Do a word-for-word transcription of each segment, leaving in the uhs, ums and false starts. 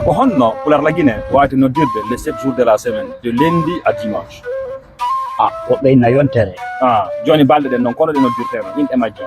Ko honno Pular la Guinée waawata noddirde les sept jours de la semaine, de lundi à dimanche? A woɓɓe inna yontere. Ah, jooni balɗe ɗen noon, kono ɗe noddirtee noon, inɗe majje?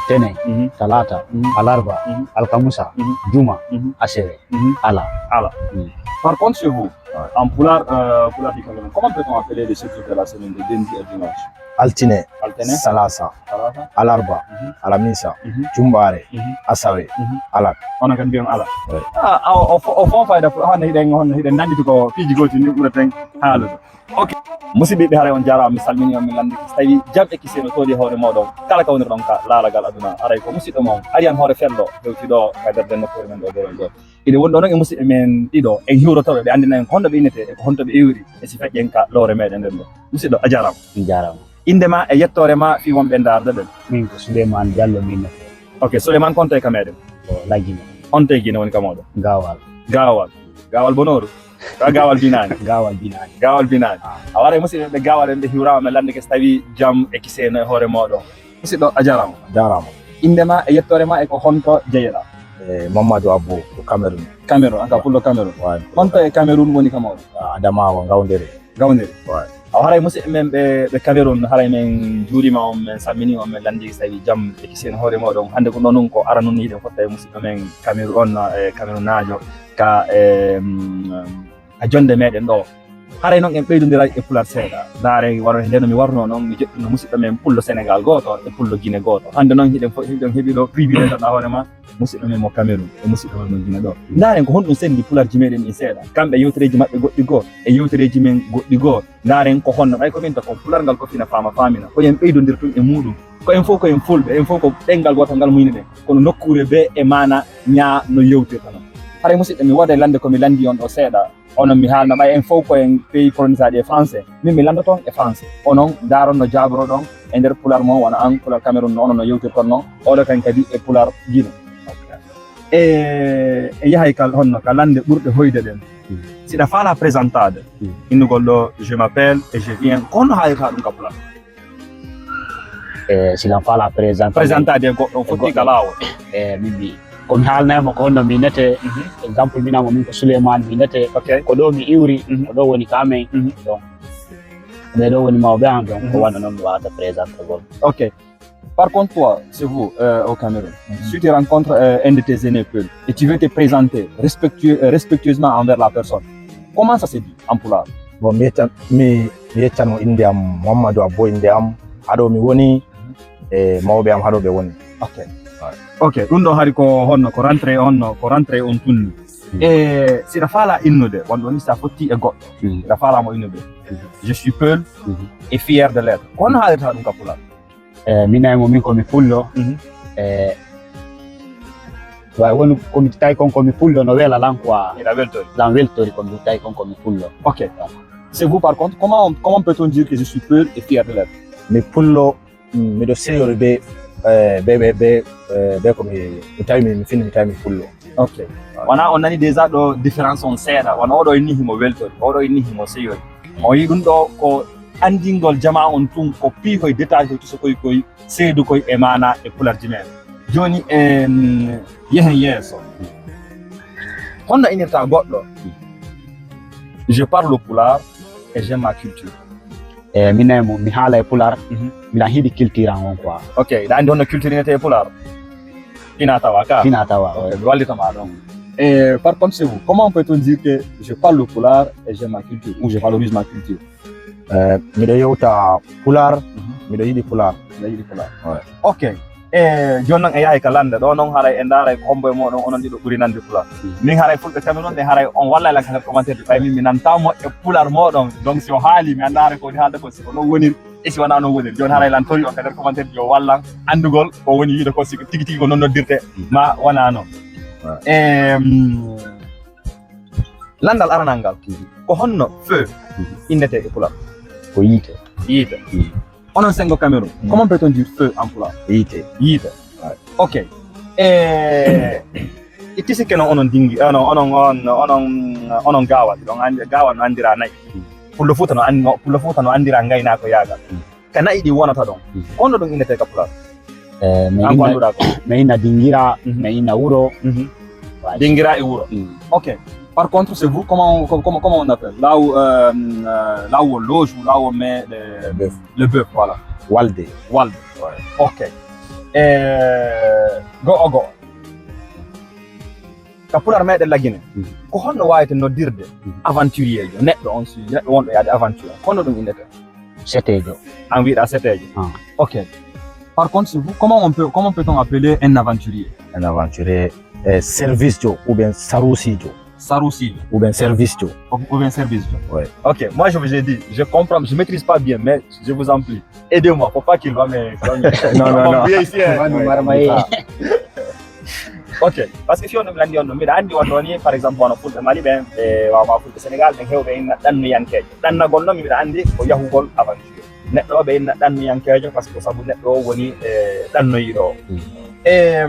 Tene, Mhm. Talata, Mhm. Alarba, Mhm. Alkamusa, Mhm. Juma, Mhm. Asewe, Mhm. Ala. Ala. Mhm. Par contre, chez vous, Ouais. en Pular, euh, Pular du Cameroun, comment peut-on appeler les sept jours de la semaine, de lundi à dimanche? Altine, Altine, Salasa, Talata, Alarba, Mhm. Alamisa, Mhm. Jumbaare, Mhm. Asawe, Mhm. Ala. Onon kadi mbiyon Ala. Ouais. Ah, awa o fo- o fon fayda fof, honno hiɗen honno hiɗen nannditi ko piiji gooti ni ɓureten haalude. Ok. Musidɓe ɓe, haray on jaaraama, mi salmini on, mi lanndike so tawi jam e kise no tooli hoore mooɗon kala ka wonirɗon ka laalagal aduna. Haray ko musidɗo mon Ariane Hoore Fello hewti ɗo ka nder den nokkuure men ɗo Gorol Gol. Iɗen woni ɗo noon e musidɓe men ɗiɗo, en hiwrotoɓe, ɓe anndina en honno ɓe innete e ko honto ɓe iwri e si feƴƴen ka lowre meɗen nden ɗo. Musidɗo, a jaaraama. Jaaraama. Innde ma e yettoore ma fii wonɓe ndaarde ɗen. Min ko Souleymane Diallo min nefo. Ok, Souleymane, kon toye ka meɗen? Ko Lagine. On toye Guinée woni ka mooɗon? Gaawal. Gaawal. Gaawal bonooru? Ka Gaawal Binaani? Gaawal Binaani. Gaawal Binaani. A waray musidɓe ɓe Gaawal en ɓe hiwraama, mi lanndike so tawi jam e kise no e hoore mooɗon. Musidɗo, a jaaraama. Jaaraama. Innde ma e yettoore ma e ko honto jeyeɗaa? E Mamadou Abou ko Cameroun. Cameroun, an ka pullo Cameroun. Waaw. Honto e Cameroun woni ka mooɗon? Adamawa, Ngawdere. Gawndere. Waaw. A haray musidɓe men ɓe ɓe Cameroun, haray men juurima on, men salmini on, men lanndii so tawi jam e kise no hoore mooɗon. Hannde ko noon ko aranun hiɗen fotta e musidɗo men Cameroun on, e Camerounaajo ka e mm, ka jonnde meɗen ɗo. Haray noon en ɓeydondiray e Pular seeɗa. Ndaare waro he ndeno mi warno noon, mi joɗɗino musidɗo men pullo Sénégal gooto e pullo Guinée gooto. Hannde noon hiɗen fof hiɗen heɓi ɗo privilège ɗa hoore ma musidɗo men mo Cameroun e musidɗo men mo Guinée ɗo. Ndaaren ko honɗum sendi Pularji meɗen ɗin seeɗa. Kamɓe yewtereeji maɓɓe goɗɗi goo e yewtereeji men goɗɗi goo. Ndaaren ko honno, ɓay ko min to kon Pular ngal ko fina faama faamina. Ko en ɓeydondir tun e muuɗum. Ko en fof ko en fulɓe, en fof ko ɗenngal gootal ngal muyniɗen. Kono nokkuure bee e maana ñaa no yewtirta non. Haray musidɓe, mi wooday lande ko mi landi on ɗo seeɗa. Onon mi haalna ɓay en fof ko en pays colonisaaɗi e français. Min mi lando toon e français. Onon ndaaron no jaaboroɗon e nder Pular mon, wano an Pular Cameroun no onon no yewtirton non. Oɗo kan kadi e Pular Guinée. E e yahay kal honno ka lande ɓurɗe hoyde ɗen. Siɗa faala présentade. Innugol ɗo, je m'appelle et je viens. Ko honno haalirta ɗum ka Pular? E silan faala présentade. Présentade e goɗɗo fotti ka laawol. E min mbi komi haalnaymo ko honno mi nete. Exemple minamo min ko Souleymane mi nete. Ok. Ko ɗo mi iwri. Mhm. Ko ɗo woni ka amen. Mhm. Donc ɓe ɗo woni mawɓe an, donc ko Mhm. wanno noon mi wawata présente gol. Ok. Par contre, toi, chez vous, euh, au Cameroun, si tu rencontres euh, un de tes aînés Peul et tu veux te présenter respectueux, euh, respectueusement envers la personne, comment ça se dit en pulaar? Bon, mi yettan mi mi yettanmo innde am Mamadou Abbo, innde am, haɗo mi woni e mawɓe am haɗo ɓe woni. Ok. Ok, ɗum ɗo hari ko honno, ko rentrée honno, ko rentrée on tunni. E siɗa faala innude, wonɗo ni sa fotti e goɗɗo, siɗa faala mo innude, je suis Peul et fier de l'être. Ko honno haalirta ɗum ka pulaar? E minay mo min ko mi pullo. E way woni ko mi tawi kon ko mi pullo no wela lan quoi. Hiɗa weltori? Lan weltori ko mi tawi kon ko mi pullo. Ok. C'est vous par contre, comment, comment peut-on dire que je suis Peul et fier de l'être? Mi pullo, mm, miɗo seyori be, eh, be, be, be, eh, be ko mi, mi tawi mi, mi fini mi tawi mi pullo. Ok. Wona on nani déjà ɗo différence on seeɗa, wona oɗo inni himo weltori, oɗo inni himo seyori. On yi ɗum ɗo ko anndingol jamaa on tun ko piihoy détail hoy tuso koy koy seedu koy e maana e pularji men. Jooni en yehen yeeso. Honno inirta goɗɗo? Je parle pulaar et j'aime ma culture. E minen mo mi haala e pulaar, miɗa hiɗi culture an on quoi. Ok, ɗa anndi honno culture inete e pulaar? Fina tawa ka? Fina tawa, ok, mi wallitama ɗon. E par contre chez vous, comment peut-on dire que je parle pulaar et j'aime ma culture ou je valorise ma culture? Eh, miɗo yewta pulaar, miɗo yiɗi pulaar. Miɗo yiɗi pulaar. Ouais. Ok. E jooni noon e yahay ka lannde ɗo noon, haray e ndaaray ko hombo e mooɗon onon ɗiɗo ɓuri nande pulaar. Min haray fulɓe Cameroun ɓe haray on wallay lan ka nder commentaire ji, ɓay min mi nanta mo e pulaar mooɗon. Donc si o haali mi annda haray ko woni haalde ko, si ko noon woniri e si wonaa noon woniri. Jooni haray lan tori on ka nder commentaire ji o wallan anndugol ko woni wiide ko, si tigi tigi ko noon noddirte ma wonaa noon. Em, Lanndal aranal ngal, ko honno feu innetee e pulaar? Ko yiite. Yiite. Onon senngo Cameroun, comment peut-on dire feu en pulaar? Yiite. Yiite. Ok. E e tisikke noon onon dingi, onon onon on onon onon gaawal, ɗon anndi gaawal no anndira nayi. Pullo Fuuta no anndi, Pullo Fuuta no anndira ngaynaako yaagal. Ka nayi ɗi wonata ɗon. Honno ɗum innetee ka pulaar? Eh, mi An ko inna, annduɗaa ko? Mi inna dingira, mi inna wuro. Dingira e wuro. Mm. Ok. Par contre, c'est vous, comment, comment, comment on appelle là où, euh, euh, là où on loge ou là où on met les- Bœuf. le bœuf, voilà. Walde. Walde. Ok. E go'o go'o. Ka pular meɗen Lagine. Mhm. Ko honno wawete noddirde Mhm. aventurier jo? Neɗɗo on si neɗɗo wonɗo yaade aventure. Honno ɗum innete? Setejo. An wiɗa setejo. Ah. Ok. Par contre, c'est vous, comment on peut, comment peut-on appeler un aventurier? Un aventurier. Eh, service jo ou bien sarusi jo Sarusi. Ou bien service jo. Ou bien service. Ouais. Ok, moi je vous ai dit, je comprends, je maîtrise pas bien, mais je vous en prie, aidez-moi, faut pas qu'il va me. Non, non, non. Ici, hein. Wano marmaye. Ok, parce que si on landi on, mbiɗa andi on ɗoni, par exemple, wano fulɓe Mali ɓen, e wawma fulɓe Sénégal ɓen, hewɓe inna ɗannoyankeejo. Ɗannagol noon mbiɗa andi ko yahugol aventure. Neɗɗo o ɓe inna ɗannoyankeejo parce que sabu neɗɗo o woni e ɗannoyiɗo o. E